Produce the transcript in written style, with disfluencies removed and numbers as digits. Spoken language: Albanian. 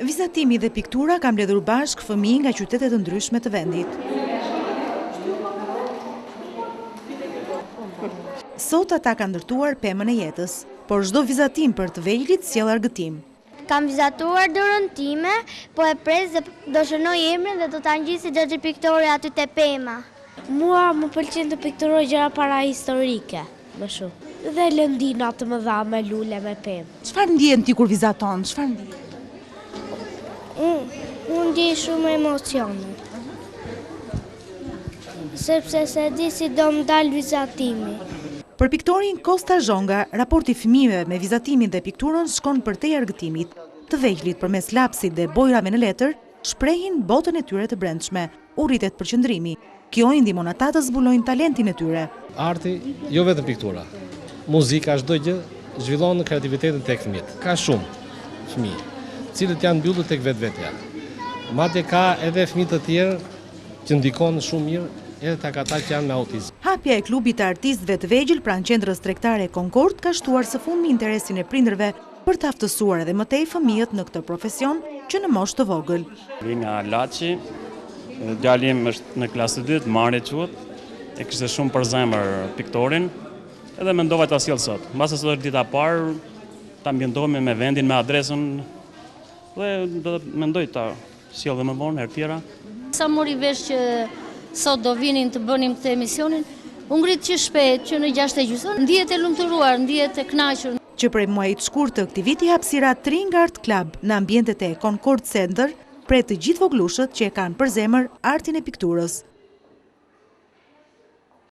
Vizatimi dhe piktura ka mbledhur bashkë fëmijë nga qytete të ndryshme të vendit. Sot ata kanë ndërtuar pemën e jetës, por çdo vizatim për të vegjlit sjell argëtim. Kam vizatuar dorën time, po e pres dhe do shënoj emrin dhe do ta ngjis si xhaxhi piktori aty te pema. Mua më pëlqen të pikturoj gjëra parahistorike. Më shumë. Dhe lëndina të mëdha me lule me pemë. Çfarë ndjen ti kur vizaton? Çfarë ndjen? Unë, unë ndjej shumë emocione. Sepse s'e di si do më dalë vizatimi. Për piktorin Kosta Zhonga, raporti i fëmijëve me vizatimin dhe pikturën shkon përtej argëtimit. Të vegjlit përmes lapsit dhe bojrave në letër, shprehin botën e tyre të brendshme, u rritet përqendrimi. Kjo i ndihmon ata të zbulojnë talentin e tyre. Arti, jo vetëm piktura, muzika, çdo gjë zhvillon kreativitetin tek fëmijët. Ka shumë fëmijë, të cilët janë mbyllur tek vetvetja. Madje ka edhe fëmijë të tjerë që ndikon shumë mirë edhe tek ata që janë me autizëm. Hapja e klubit të artistëve të vegjël pranë qendrës tregtare Concord ka shtuar së fundmi interesin e prindërve për të aftësuar edhe më tej fëmijët në këtë profesion që në moshë të vogël. Vij nga Laçi, djali im është në klasë të dytë, Mari quhet, e kishte shumë për zemër piktorin, edhe mendova ta sjell sot. Mbase sot është dita e parë, ta ambientohemi me vendin, me adresën, dhe do të mendoj ta sjell dhe më vonë, herë tjera. Sa mori vesh që sot do vinin të bënim këtë emisionin, u ngrit që shpejt, që në 6 e gjysmë, ndihet e lumturuar, ndihet e kënaqur. Që prej muajit shkurt të këtij viti hapësira Tring Art Club në ambientet e Concord Center pret të gjithë vogëlushët që e kanë për zemër artin e pikturës.